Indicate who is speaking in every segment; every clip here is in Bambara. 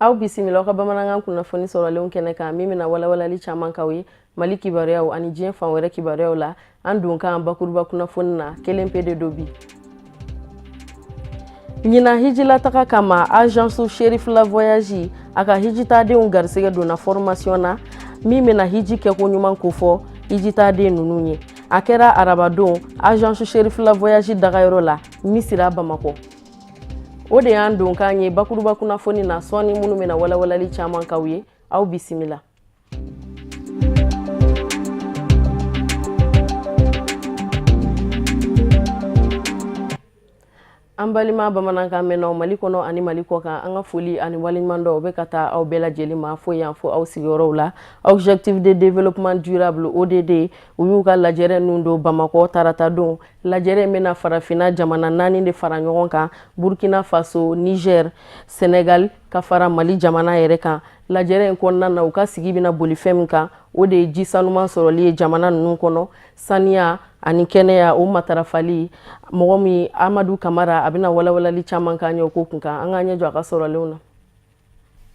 Speaker 1: Aw bisimila aw ka bamanankan kunnafoni sɔrɔlenw kɛnɛ kan, min bɛna walawalali caman k'aw ye Mali kibaruyaw ani diɲɛ fan wɛrɛ kibaruyaw la. An donkan bakuruba kunnafoni na, kelen pe de don bi. Ɲinan hijilataga kama, agence Cherifla Voyage a ka hijitadenw garisɛgɛ donna formation na, min bɛna hiji kɛko ɲuman kofɔ hijitaden ninnu ye. A kɛra arabadon agence Cherifla Voyage dagayɔrɔ la Misira, Bamakɔ. O de y'an donkan ye bakuruba kunnafoni na sɔɔni, minnu bɛna walawalali caman k'aw ye. Aw bisimila. An balima bamanankan mɛnnaw Mali kɔnɔ ani Mali kɔ kan, an ka foli ani waleɲumandɔn o bɛ ka taa aw bɛɛ lajɛlen ma fo yan, fo aw sigiyɔrɔw la. Objectif de développement durable, ODD, u y'u ka lajɛrɛ nun don Bamakɔ tarata don. Lajɛrɛ in bɛna farafinna jamana naani de fara ɲɔgɔn kan: Burkina Faso, Niger, Senegal, ka fara Mali jamana yɛrɛ kan. Lajɛrɛ in kɔnɔna na, u ka sigi bɛna boli fɛn min kan, o de ye ji sanuman sɔrɔli ye jamana ninnu kɔnɔ, saniya ani kɛnɛya, o matarafali. Mɔgɔ min Amadu Kamara, a bɛna walawalali caman k'an ye o ko kun kan. An k'an ɲɛ jɔ a ka sɔrɔlenw na.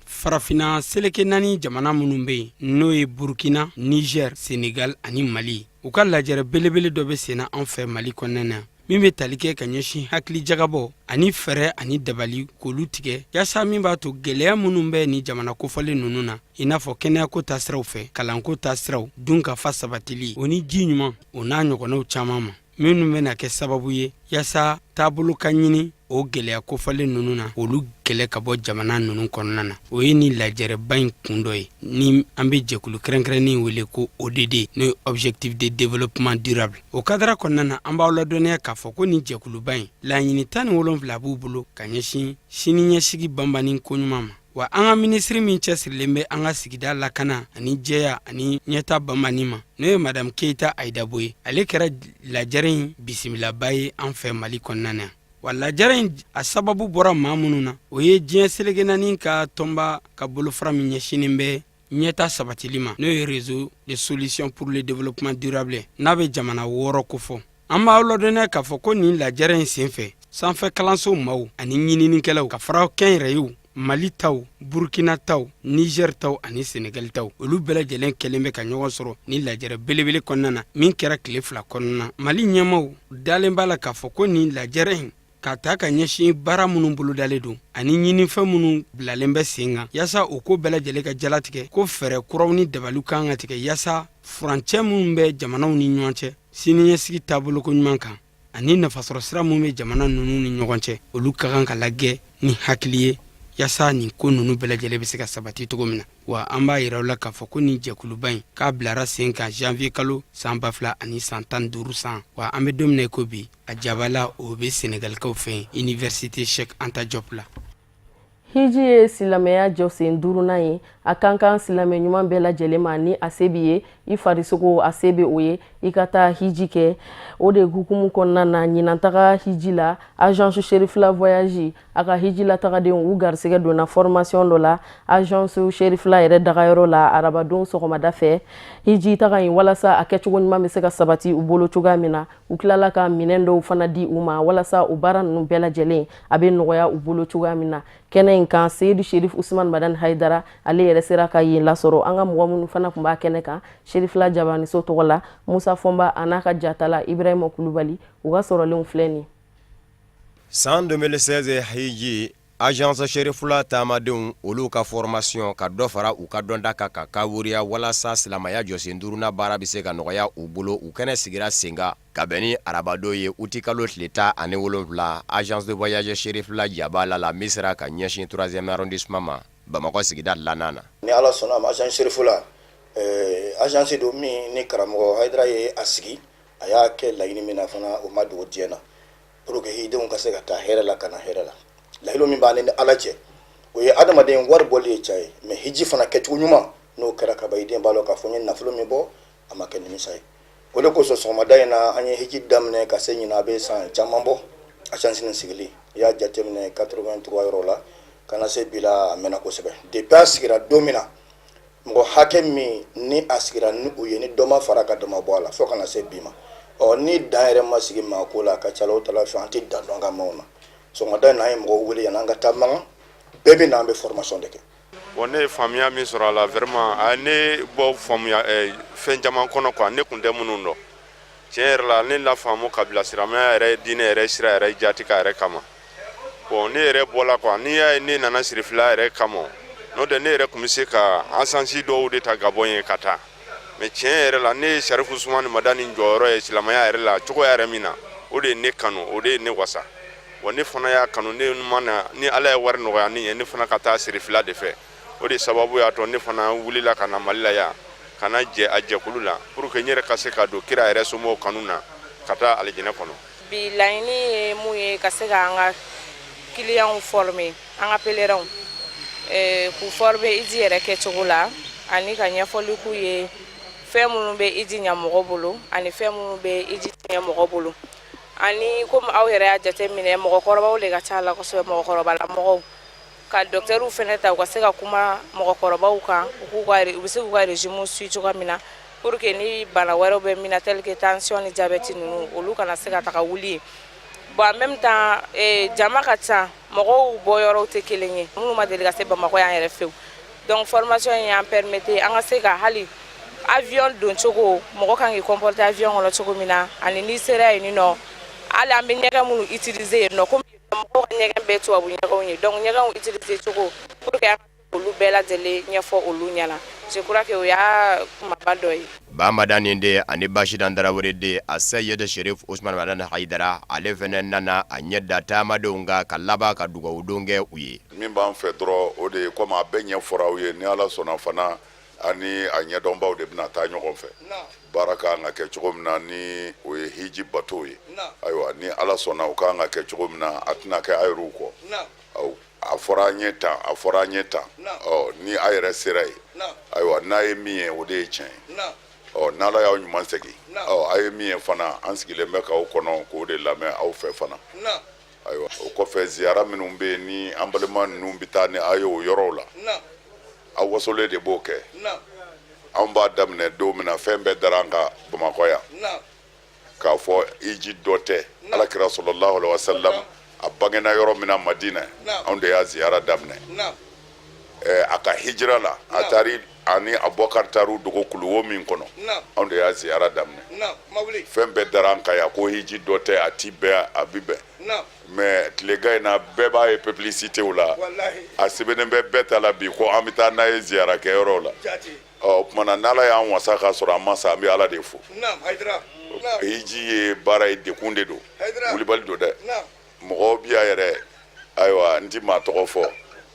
Speaker 2: Farafinna seleke naani jamana minnu bɛ yen, n'o ye Burukina, Niger, Senegal ani Mali, u ka lajɛrɛ belebele dɔ bɛ senna an fɛ Mali kɔnɔna na, min bɛ tali kɛ ka ɲɛsin hakili jagabɔ ani fɛɛrɛ ani dabali k'olu tigɛ, yaasa min b'a to gwɛlɛya minnu bɛ ni jamana kofɔlen ninnu na, i n'a fɔ kɛnɛyako taasiraw fɛ, kalanko taasiraw, dunkafa sabatili, o ni ji ɲuman, o n'a ɲɔgɔnnaw caman ma, minnu bɛna kɛ sababu ye yaasa taabolo ka ɲini o gwɛlɛya kofɔlen ninnu na, olu kɛlɛ ka bɔ jamana ninnu kɔnɔna na. O ye ni lajɛrɛba in kun dɔ ye, ni an bɛ jɛkulu kɛrɛnkɛrɛnnen wele ko ODD, n'o ye Objectif de développement durable. O kadara kɔnɔna na, an b'aw ladɔnniya k'a fɔ ko nin jɛkuluba in, laɲini 17 b'u bolo ka ɲɛsin siniɲɛsigi banbanni koɲuman ma. Wa an ka minisiri min cɛsirilen bɛ an ka sigida lakana ani jɛya ani ɲɛta banbanni ma, n'o ye Madamu Keyita Ayidabo ye, ale kɛra lajɛrɛ in bisimilaba ye an fɛ Mali kɔnɔna na. Wa lajɛrɛ in a sababu bɔra maa minnu na, o ye diɲɛ seleke naani ka tɔnba ka bolofara min ɲɛsinnen bɛ ɲɛta sabatili ma, n'o ye Réseau de solutions pour le développement durable, n'a bɛ jamana 6 kofɔ. An b'aw ladɔnniya k'a fɔ ko nin lajɛrɛ in senfɛ, sanfɛ kalanso maaw ani ɲininikɛlaw, ka fara kɛnyɛrɛyew, Mali taw, Burkina taw, Niger taw ani Senegal taw, olu bɛɛ lajɛlen kɛlen bɛ ka ɲɔgɔn sɔrɔ ni lajɛrɛ belebele kɔnɔna na, min kɛra tile 2 kɔnɔna na. Mali ɲɛmaw dalen b'a la k'a fɔ ko nin lajɛrɛ in ka ta ka ɲɛsin baara minnu bolodalen don ani ɲinifɛn minnu bilalen bɛ sen kan, yaasa o ko bɛɛ lajɛlen ka jalatigɛ, ko fɛɛrɛ kuraw ni dabaliw kan ka tigɛ, yaasa furancɛ minnu bɛ jamanaw ni ɲɔgɔn cɛ siniɲɛsigi taaboloko ɲuman kan ani nafasɔrɔ sira minnu bɛ jamana ninnu ni ɲɔgɔn cɛ, olu ka kan ka lajɛ ni hakili ye, yaasa nin ko ninnu bɛɛ lajɛlen bɛ se ka sabati cogo min na. Wa an b'a yira aw la k'a fɔ ko nin jɛkuluba in k'a bilara sen kan janvier kalo san 2015 san. Wa an bɛ don min na i ko bi, a jabala o bɛ Senegalikaw fɛ yen, Université Cheikh Anta Diop la.
Speaker 1: Hiji ye silamɛya jɔsen duurunan ye. A kan kan silamɛ ɲuman bɛɛ lajɛlen ma, ni a se b'i ye, i farisogo a se bɛ o ye, i ka taa hiji kɛ. O de hukumu kɔnɔna na, ɲinantaga hiji la, agence Cherifla Voyage a ka hiji la tagadenw, u garisɛgɛ donna formation dɔ la agence Cherifla yɛrɛ dagayɔrɔ la arabadon sɔgɔmada fɛ. Hiji taga in, walasa a kɛcogo ɲuman bɛ se ka sabati u bolo cogoya min na, u tilala ka minɛn dɔw fana di u ma, walasa o baara ninnu bɛɛ lajɛlen a bɛ nɔgɔya u bolo cogoya min na. Kɛnɛ in kan, Seyidu Sherif Usman Madani Hayidara, ale yɛrɛ sera ka yen lasɔrɔ. An ka mɔgɔ minnu fana tun b'a kɛnɛ kan Sherifila jabaniso tɔgɔ la, Musa Fɔnba a n'a ka jatala Ibrahima Kulubali, u ka sɔrɔlenw filɛ nin.
Speaker 3: San 2016 hiji, agence Cherifla taamadenw, olu ka formation ka dɔ fara u ka dɔnta kan, ka kawuriya walasa silamɛya jɔsen duurunan baara bɛ se ka nɔgɔya u bolo, u kɛnɛ sigira sen kan ka bɛn ni arabadon ye, utikalo tile 17, agence de voyage Cherifla jabala la Misira, ka ɲɛsin 3e arrondissement ma, Bamakɔ sigida lanan na.
Speaker 4: Ni Ala sɔnna ma, agence Cherifla, agence don min ni karamɔgɔ Hayidara ye a sigi, a y'a kɛ laɲini min na fana, o ma dogo diɲɛ na, pour que hidenw ka se ka taa hɛrɛ la ka na hɛrɛ la. Layidu min b'an ni Ala cɛ, o ye adamaden wari bɔli ye ca ye, mais hiji fana kɛcogo ɲuman, n'o kɛra ka ban, i den b'a dɔn k'a fɔ n ye nafolo min bɔ, a ma kɛ nimisa ye. O de kosɔn, sɔgɔmada in na, an ye hiji daminɛ ka se ɲinan, a bɛ san caman bɔ agence nin sigili. I y'a jateminɛ 83 yɔrɔ la ka na se bi la, a mɛnna kosɛbɛ. Depuis a sigira don min na, mɔgɔ hakɛ min ni a sigira ni o ye, ni dɔ ma fara ka dɔ ma bɔ a la fo ka na se bi ma. Ɔ ni dan yɛrɛ ma sigi maa ko la, a ka ca la o tala fɛ, an tɛ dan dɔn ka maaw na. Sɔgɔmada in na, an ye mɔgɔw wele yan, an ka taa Makan, bɛɛ bɛ na, an bɛ formation de kɛ.
Speaker 5: Bon, ne ye faamuya min sɔrɔ a la, vraiment a ye ne bɔ faamuya fɛn caman kɔnɔ quoi, ne tun tɛ minnu dɔn. Tiɲɛ yɛrɛ la, ne la faamu ka bila silamɛya yɛrɛ, diinɛ yɛrɛ sira yɛrɛ jati ka yɛrɛ kama. Bon, ne yɛrɛ bɔla quoi, n'i y'a ye ne nana sirifila yɛrɛ kama, n'o tɛ ne yɛrɛ tun bɛ se ka agence dɔw de ta Gabɔn ye ka taa. Mais tiɲɛ yɛrɛ la, ne ye Sarifu Usumani Madani jɔyɔrɔ ye silamɛya yɛrɛ la cogoya yɛrɛ min na, o de ye ne kanu, o de ye ne wasa. Wa ne fana y'a kanu, ne ma na ni Ala ye wari nɔgɔya ne ye, ne fana ka taa sirifila de fɛ. O de sababu y'a to ne fana wulila ka na Mali la yan, ka na jɛ a jɛkulu la pour que n yɛrɛ ka se ka don kira yɛrɛ somɔgɔw kanu na ka taa alijinɛ kɔnɔ.
Speaker 6: Bi laɲini ye mun ye? Ka se ka an ka clients former, an ka pèlerins, k'u former hiji yɛrɛ kɛcogo la, ani ka ɲɛfɔli k'u ye fɛn minnu bɛ hiji ɲa mɔgɔ bolo ani fɛn minnu bɛ hiji tiɲɛ mɔgɔ bolo. Ani komi aw yɛrɛ y'a jateminɛ, mɔgɔkɔrɔbaw de ka ca la kosɛbɛ, mɔgɔkɔrɔbala mɔgɔw, ka dɔkitɛriw fɛnɛ ta u ka se ka kuma mɔgɔkɔrɔbaw kan, u k'u ka u bɛ se k'u ka régime suit cogoya min na, pour que ni bana wɛrɛw bɛ min na, tel que tension ni diabète ninnu, olu kana se ka taga wuli yen. Bon, en même temps, jama ka ca, mɔgɔw bɔ yɔrɔw tɛ kelen ye, minnu ma deli ka se Bamakɔ yan yɛrɛ fewu. Donc formation in y'an permettre an ka se ka hali avion don cogo, mɔgɔ kan k'i comporter avion kɔnɔ cogo min na, ani n'i sera yen nɔ, hali an bɛ ɲɛgɛn minnu utiliser yen nɔ, komi mɔgɔw ka ɲɛgɛn bɛɛ tubabu ɲɛgɛnw ye, donc ɲɛgɛnw utiliser cogo, pour que an ka olu bɛɛ lajɛlen ɲɛfɔ olu ɲɛna. Je crois que o y'a kumaba dɔ ye.
Speaker 3: Ba Madani den ani Basidan Tarawele den, a Seyid Sherif Usman Madani Hayidara, ale fana nana a ɲɛ da taamadenw kan ka laban ka dugawudon kɛ u ye.
Speaker 7: Min b'an fɛ dɔrɔn, o de ye komi a bɛɛ ɲɛ fɔra aw ye, ni Ala sɔnna fana, ani a ɲɛdɔnbaw de bɛna taa ɲɔgɔn fɛ. Baara ka kan ka kɛ cogo min na, ni o ye hiji bato ye, ayiwa, ni Ala sɔnna, o ka kan ka kɛ cogo min na, a tɛna kɛ a yɛrɛw kɔ. A fɔra an ye tan, a fɔra an ye tan. Ɔ, ni a yɛrɛ sera yen, ayiwa, n'a ye min ye, o de ye tiɲɛ ye. Ɔ, n'Ala y'aw ɲuman segin, ɔ, a ye min ye fana, an sigilen bɛ k'aw kɔnɔ k'o de lamɛn aw fɛ fana. Ayiwa, o kɔfɛ, ziyara minnu bɛ yen, ni an balima ninnu bɛ taa ni a ye o yɔrɔw la, aw wasolen de b'o kɛ. Anw b'a daminɛ don min na, fɛn bɛɛ dara an kan Bamakɔ yan k'a fɔ hiji dɔ tɛ. Alakira sallallahu alaihi wasallam, a bangena yɔrɔ min na, Madina, anw de y'a ziyara daminɛ. A ka hijira la, a taari ani Abubakar taar'u dogo kuluwo min kɔnɔ, anw de y'a ziyara daminɛ. Fɛn bɛɛ dara an kan yan ko hiji dɔ tɛ, a ti bɛn, a bi bɛn. Mais tilegan in na, bɛɛ b'a ye publicitéw la, a sɛbɛnnen bɛ bɛɛ ta la bi ko an bɛ taa n'a ye ziyara kɛyɔrɔw la. Ɔ, o tuma na, n'Ala y'an wasa k'a sɔrɔ an ma sa, an bɛ Ala de fo. Hiji ye baara ye, dekun de don, wulibali don dɛ. Mɔgɔw bi yan yɛrɛ, ayiwa, n ti maa tɔgɔ fɔ.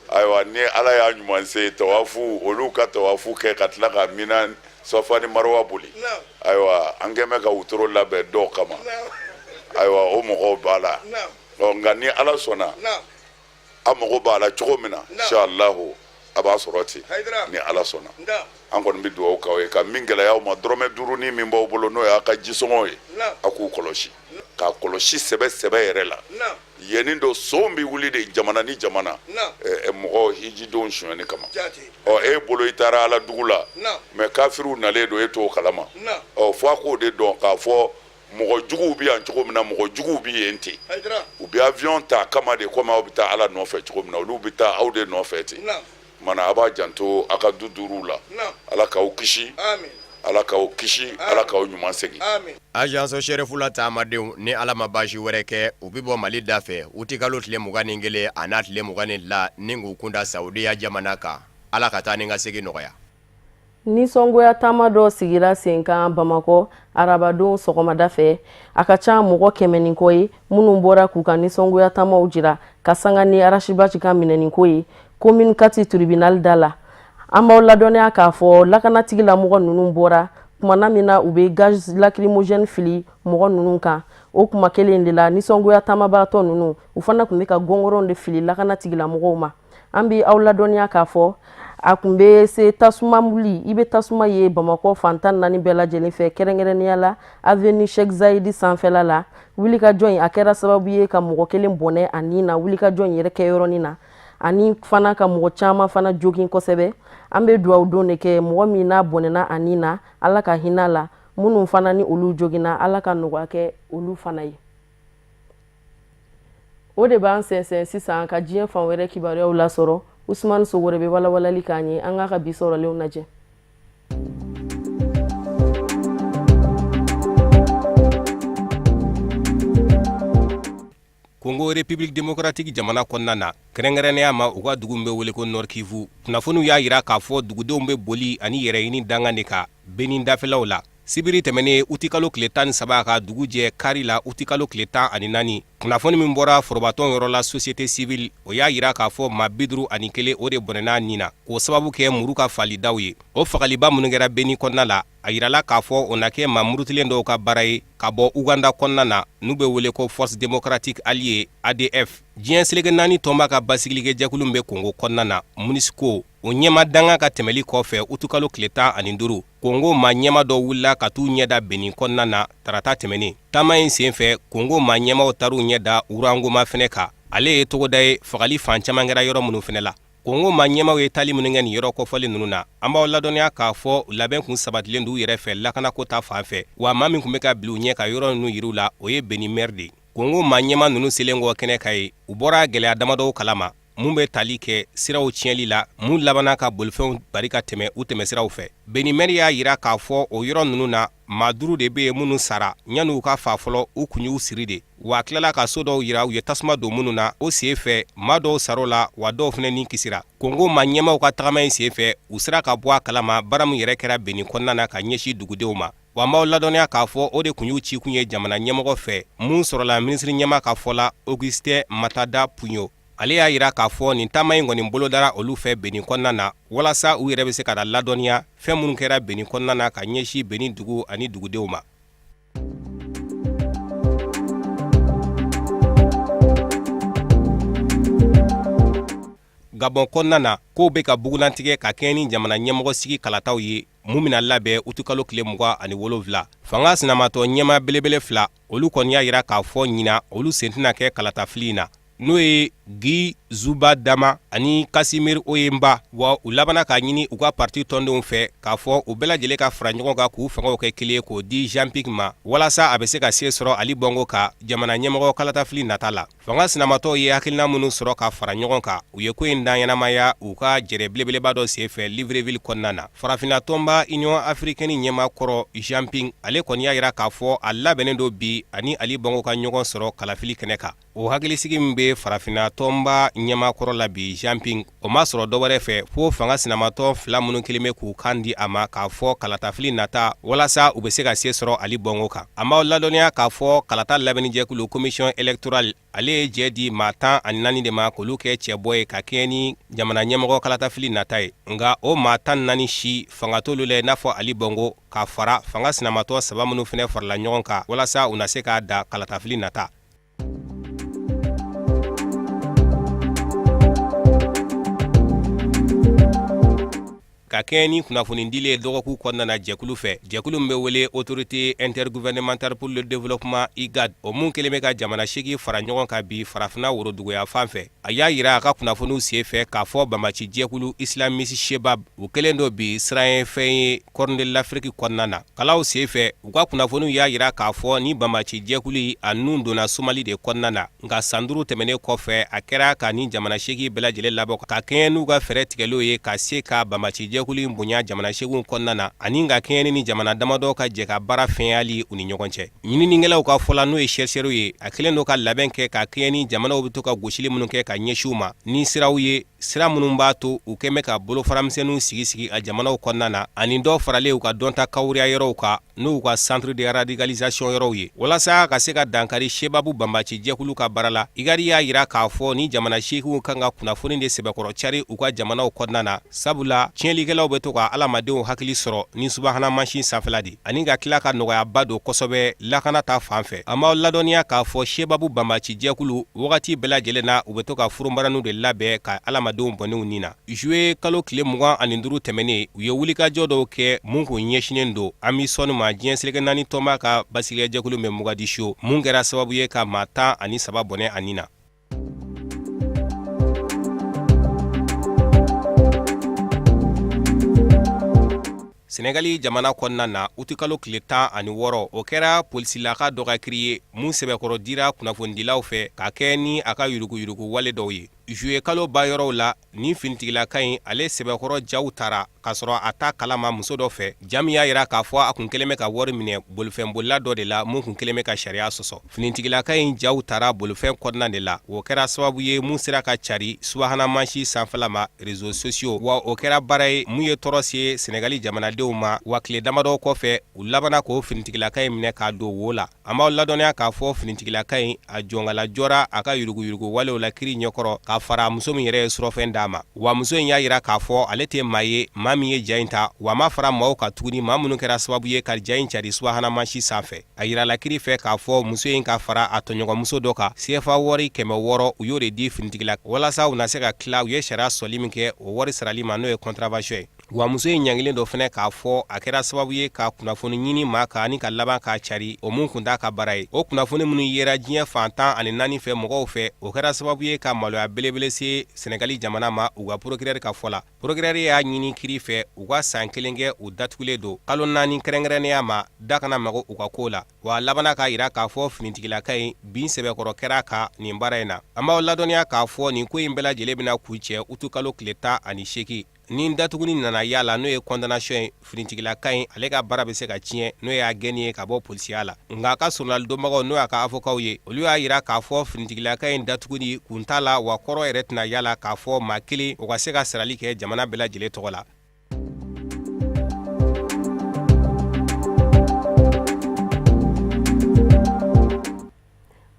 Speaker 7: Ayiwa, ni Ala y'a ɲuman se, tawafu, olu ka tawafu kɛ ka tila ka Mina, Safa ni Marwa boli, ayiwa, an kɛn bɛ ka wotoro labɛn dɔw kama. Ayiwa, o mɔgɔw b'a la. Ɔ, nka ni Ala sɔnna, a mago b'a la cogo min na, inshallahu, a b'a sɔrɔ ten ni Ala sɔnna. An kɔni bɛ dugawu k'aw ye ka min gɛlɛya aw ma, dɔrɔmɛ duurunin min b'aw bolo, n'o y'a ka jisɔngɔ ye, a k'u kɔlɔsi, k'a kɔlɔsi sɛbɛ sɛbɛ yɛrɛ la. Yenni don, son bɛ wuli de jamana ni jamana, mɔgɔ hijidenw sonyɛni kama. Ɔ, e bolo i taara Ala dugu la, mais kafiriw nalen don, e t'o kalama. Ɔ, fo a k'o de dɔn k'a fɔ mɔgɔ juguw bɛ yan cogo min na, mɔgɔ juguw bɛ yen ten. U bɛ avion ta kama de, komi aw bɛ taa Ala nɔfɛ cogo min na, olu bɛ taa aw de nɔfɛ ten. Mana a b'a janto aw ka du duuruw la. Ala k'aw kisi, Ala k'aw kisi, Ala k'aw ɲuman segin.
Speaker 3: Agence Cherifula taamadenw, ni Ala ma baasi wɛrɛ kɛ, u bɛ bɔ Mali da fɛ utikalo tile 21 a n'a tile 22 ni k'u kunda Saudiya jamana kan. Ala ka taa ni ka segin nɔgɔya.
Speaker 1: Nisɔngoya taama dɔ sigira sen kan Bamakɔ arabadon sɔgɔmada fɛ. A ka ca mɔgɔ 100 ni kɔ ye minnu bɔra k'u ka nisɔngoya taamaw jira ka sanga ni Ras Bath ka minɛniko ye commune 4 tribunal da la. An b'aw ladɔnniya k'a fɔ lakanatigilamɔgɔ ninnu bɔra kumana min na u bɛ gaz lacrymogène fili mɔgɔ ninnu kan, o kuma kelen de la, nisɔngoya taamabaatɔ ninnu, u fana tun bɛ ka gɔngɔrɔn de fili lakanatigilamɔgɔw ma. An bɛ aw ladɔnniya k'a fɔ a tun bɛ se tasuma wuli, i bɛ tasuma ye Bamakɔ fan 14 bɛɛ lajɛlen fɛ, kɛrɛnkɛrɛnnenya la avenue Cheikh Zayidi sanfɛla la. Wulikajɔ in, a kɛra sababu ye ka mɔgɔ kelen bɔnɛ a ni na wulikajɔ in yɛrɛ kɛyɔrɔnin na, ani fana ka mɔgɔ caman fana jogin kosɛbɛ. An bɛ dugawu don de kɛ mɔgɔ min n'a bɔnɛna a ni na, Ala ka hinɛ la. Minnu fana ni olu joginna, Ala ka nɔgɔya kɛ olu fana ye. O de b'an sɛnsɛn sisan ka diɲɛ fan wɛrɛ kibaruyaw lasɔrɔ. Usumani Sogore bɛ walawalali k'an ye. An k'a ka bi sɔrɔlenw lajɛ.
Speaker 3: Kongo République démocratique jamana kɔnɔna na, kɛrɛnkɛrɛnnenya ma u ka dugu min bɛ wele ko Nord Kivu, kunnafoniw y'a jira k'a fɔ dugudenw bɛ boli ani yɛrɛɲini dankan de kan Beni dafɛlaw la. Sibiri tɛmɛnen utikalo tile 13 ka dugu jɛ kari la utikalo tile 14, kunnafoni min bɔra forobatɔn yɔrɔ la société civile, o y'a jira k'a fɔ maa 51 o de bɔnɛna ni na k'o sababu kɛ muru ka falidaw ye. O fagaliba minnu kɛra Beni kɔnɔna la, a yirala k'a fɔ o na kɛ maa murutilen dɔw ka baara ye ka bɔ Uganda kɔnɔna na n'u bɛ wele ko Force démocratique alliée ADF. Diɲɛ seleke naani tɔnba ka basigilikɛjɛkulu min bɛ Kongo kɔnɔna na, MONUSCO, o ɲɛma dankan ka tɛmɛli kɔfɛ utukalo tile 15, Kongo maa ɲɛma dɔw wulila ka t'u ɲɛ da Beni kɔnɔna na tarata tɛmɛnen. Taama in senfɛ, Kongo maa ɲɛmaw taar'u ɲɛ da Wurangoma fɛnɛ kan. Ale ye togoda ye fagali fan caman kɛra yɔrɔ minnu fɛnɛ la. Kongo maa ɲɛmaw ye taali minnu kɛ nin yɔrɔ kofɔlen ninnu na, an b'aw ladɔnniya k'a fɔ labɛn kun sabatilen d'u yɛrɛ fɛ lakanako ta fan fɛ, wa maa min tun bɛ ka bila u ɲɛ ka yɔrɔ ninnu yir'u la, o ye Beni maire de ye. Kongo maa ɲɛma ninnu selen kɔ kɛnɛ kan yen, u bɔra gɛlɛya damadɔw kalama mun bɛ tali kɛ siraw tiɲɛli la, mun labanna ka bolifɛnw bari ka tɛmɛ u tɛmɛsiraw fɛ. Beni maire y'a jira k'a fɔ o yɔrɔ ninnu na, maa 5 de bɛ yen minnu sara yanni u ka faa fɔlɔ, u kun y'u siri de, wa a tilala ka so dɔw jira u ye tasuma don minnu na. O sen fɛ, maa dɔw sar'o la, wa dɔw fana ni kisira. Kongo maa ɲɛmaw ka tagama in sen fɛ, u sera ka bɔ a kalama baara min yɛrɛ kɛra Beni kɔnɔna na ka ɲɛsin dugudenw ma. Wa n b'aw ladɔnniya k'a fɔ o de kun y'u cikun ye jamana ɲɛmɔgɔ fɛ, mun sɔrɔla minisiri ɲɛmaa ka fɔ la, Augustin Matada Puɲo. Ale y'a jira k'a fɔ nin taama in kɔni bolodara olu fɛ Beni kɔnɔna na walasa u yɛrɛ bɛ se ka na ladɔnniya fɛn minnu kɛra Beni kɔnɔna na ka ɲɛsin Beni dugu ani dugudenw ma. Gabɔn kɔnɔna na, kow bɛ ka bugunnatigɛ ka kɛɲɛ ni jamana ɲɛmɔgɔ sigi kalataw ye mun bɛna labɛn utukalo tile 27. Fanga sinamatɔn ɲɛmaa belebele fila, olu kɔni y'a jira k'a fɔ ɲinan olu sen tɛna kɛ kalatafili in na, n'o ye Guy Zuba Dama ani Casimir Oyemba. Wa u labanna k'a ɲini u ka parti tɔndenw fɛ k'a fɔ u bɛɛ lajɛlen ka fara ɲɔgɔn kan k'u fangaw kɛ kelen ye k'o di Jean Ping ma walasa a bɛ se ka se sɔrɔ Ali Bongo kan jamana ɲɛmɔgɔ kalatafili nata la. Fanga sinamatɔw ye hakilina minnu sɔrɔ ka fara ɲɔgɔn kan, u ye ko in daɲɛnamaya u ka jɛrɛ belebeleba dɔ senfɛ Libreville kɔnɔna na. Farafinna tɔnba Union africaine ɲɛmaa kɔrɔ Jean Ping, ale kɔni y'a jira k'a fɔ a labɛnnen don bi ani Ali Bongo ka ɲɔgɔn sɔrɔ kalafili kɛnɛ kan. O hakilisigi min bɛ farafinna tɔnba ɲɛmaa kɔrɔ la bi Jean Ping, o ma sɔrɔ dɔwɛrɛ fɛ fo fanga sinamatɔn fila minnu kelen bɛ k'u kan di a ma k'a fɔ kalatafili nata walasa u bɛ se ka se sɔrɔ Ali Bongo kan. An b'aw ladɔnniya k'a fɔ kalata labɛnnijɛkulu commission électorale ale ye jɛ di maa 14 de ma k'olu kɛ cɛbɔ ye ka kɛɲɛ ni jamana ɲɛmɔgɔ kalatafili nata ye. Nka o maa 14 si fanga t'olu la i n'a fɔ Ali Bongo, ka fara fanga sinamatɔn saba minnu fana farala ɲɔgɔn kan walasa u na se k'a da kalatafili nata. Ka kɛɲɛ ni kunnafonidili ye dɔgɔkun kɔnɔna na jɛkulu fɛ, jɛkulu min bɛ wele autorité intergouvernementale pour le développement IGAD, o mun kelen bɛ ka jamana 8 fara ɲɔgɔn kan bi farafinna woroduguyanfan fɛ, a y'a jira a ka kunnafoniw senfɛ k'a fɔ banbaanci jɛkulu islamiste Shebab, u kɛlen don bi siranyɛfɛn ye Corne de l'Afrique kɔnɔna na. Kalaw senfɛ, u ka kunnafoniw y'a jira k'a fɔ ni banbaanci jɛkulu a nun donna Somali de kɔnɔna na. Nka san 5 tɛmɛnen kɔfɛ, a kɛra ka nin jamana 8 bɛɛ lajɛlen labɔ ka kɛɲɛ n'u ka fɛɛrɛ tigɛlenw ye ka se ka banbaanci jɛkulu in bonya jamana 8 kɔnɔna na ani ka kɛɲɛ ni jamana damadɔ ka jɛ ka baara fɛnyali u ni ɲɔgɔn cɛ. Ɲininikɛlaw ka fɔ la, n'o ye chercheurs ye, a kɛlen don ka labɛn kɛ ka kɛɲɛ ni jamanaw bɛ to ka gosili minnu kɛ ka ɲɛsin u ma ni siraw ye, sira minnu b'a to u kɛn bɛ ka bolofaramisɛnninw sigi sigi a jamanaw kɔnɔna na ani dɔ faralen u ka dɔnta kawuriya yɔrɔw kan, n'u ka centre de radicalisation yɔrɔw ye, walasa ka se ka dankari Shebabu banbaanci jɛkulu ka baara la. IGAD y'a jira k'a fɔ ni jamana 8 kan ka kunnafoni de sɛbɛkɔrɔ cari u ka jamanaw kɔnɔna na, sabula tiɲɛlikɛlaw bɛ to ka adamadenw hakili sɔrɔ ni subahana mansin sanfɛla de, ani ka tila ka nɔgɔyaba don kosɛbɛ lakana ta fan fɛ. An b'aw ladɔnniya k'a fɔ Shebabu banbaanci jɛkulu wagati bɛɛ lajɛlen na, u bɛ to ka furunbaraniw de labɛn ka adamadenw bɔnɛ u ni na. Juillet kalo tile 25 tɛmɛnen, u ye wulikajɔ dɔw kɛ mun kun ɲɛsinnen don AMISOM ma, diɲɛ seleke naani tɔnba ka basigijɛkulu bɛ Mogadiscio, mun kɛra sababu ye ka maa 13 bɔnɛ a ni na. Senegali jamana kɔnɔna na, utikalo tile 16, o kɛra polisilaka dɔ ka kiri ye mun sɛbɛkɔrɔ dira kunnafonidilaw fɛ ka kɛ ni a ka yuruguyurugu wale dɔw ye.
Speaker 8: juillet kalo ba yɔrɔw la, nin finitigilaka in ale sɛbɛkɔrɔ jaw tara k'a sɔrɔ a t'a kalama muso dɔ fɛ, ja min y'a yira k'a fɔ a kun kɛlen bɛ ka wari minɛ bolifɛnbolila dɔ de la mun kun kɛlen bɛ ka sariya sɔsɔ. Finitigilaka in jaw tara bolifɛn kɔnɔna de la, o kɛra sababu ye mun sera ka cari subahana mansin sanfɛla ma, réseaux sociaux, wa o kɛra baara ye mun ye tɔɔrɔ se Senegali jamanadenw ma. Wa tile damadɔ kɔfɛ, u labanna k'o finitigilaka in minɛ k'a don wo la. An b'aw ladɔnniya k'a fɔ finitigilaka in a jɔnkala jɔra a ka yuruguyurugu walew la kiri ɲɛkɔrɔ ka fara muso min yɛrɛ ye surɔfɛn d'a ma. Wa muso in y'a yira k'a fɔ ale tɛ maa ye maa min ye ja in ta, wa a ma fara maaw kan tuguni maa minnu kɛra sababu ye ka ja in cari subahana mansin sanfɛ. A yirala kiri fɛ k'a fɔ muso in ka fara a tɔɲɔgɔnmuso dɔ kan, sefa wari 600 u y'o de di finitigila walasa u na se ka tila u ye sariya sɔsɔli min kɛ o wari sarali ma, n'o ye contravention ye. Wa muso in ɲangilen don fɛnɛ k'a fɔ a kɛra sababu ye ka kunnafoni ɲini maa kan ni ka laban k'a cari, o mun kun t'a ka baara ye. O kunnafoni minnu yera diɲɛ fan 14 fɛ mɔgɔw fɛ, o kɛra sababu ye ka maloya belebele se Senegali jamana ma. U ka procureur ka fɔ la, procureur y'a ɲini kiri fɛ u ka san kelen kɛ u datugulen don, kalo 4 kɛrɛnkɛrɛnnenya ma, da kana maga u ka ko la. Wa a labanna k'a yira k'a fɔ finitigilaka in bin sɛbɛkɔrɔ kɛra ka nin baara in na. An b'aw ladɔnniya k'a fɔ nin ko in bɛɛ lajɛlen bɛna kuncɛ utukalo tile 18. Ni datuguni nana y'a la, n'o ye condamnation ye, finitigilaka in ale ka baara bɛ se ka tiɲɛ, n'o y'a gɛnni ye ka bɔ polisiya la. Nka a ka soronalidonbagaw, n'o y'a ka avocatw ye, olu y'a yira k'a fɔ finitigilaka in datuguni kun t'a la, wa kɔrɔ yɛrɛ tɛna y'a la k'a fɔ maa kelen o ka se ka sarali kɛ jamana bɛɛ lajɛlen tɔgɔ la.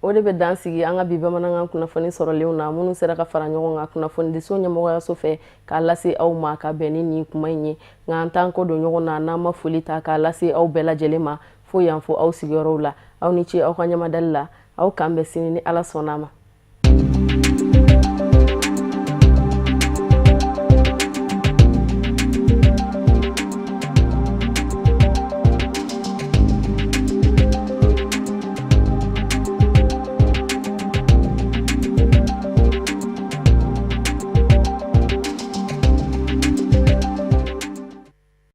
Speaker 1: O de bɛ dan sigi an ka bi bamanankan kunnafoni sɔrɔlenw na, minnu sera ka fara ɲɔgɔn kan kunnafonidiso ɲɛmɔgɔyaso fɛ k'a lase aw ma ka bɛn ni nin kuma in ye. Nka an t'an kɔ don ɲɔgɔn na n'an ma foli ta k'a lase aw bɛɛ lajɛlen ma fo yan, fo aw sigiyɔrɔw la. Aw ni ce aw ka ɲɛmadali la. Aw k'an bɛn sini ni Ala sɔnna a ma.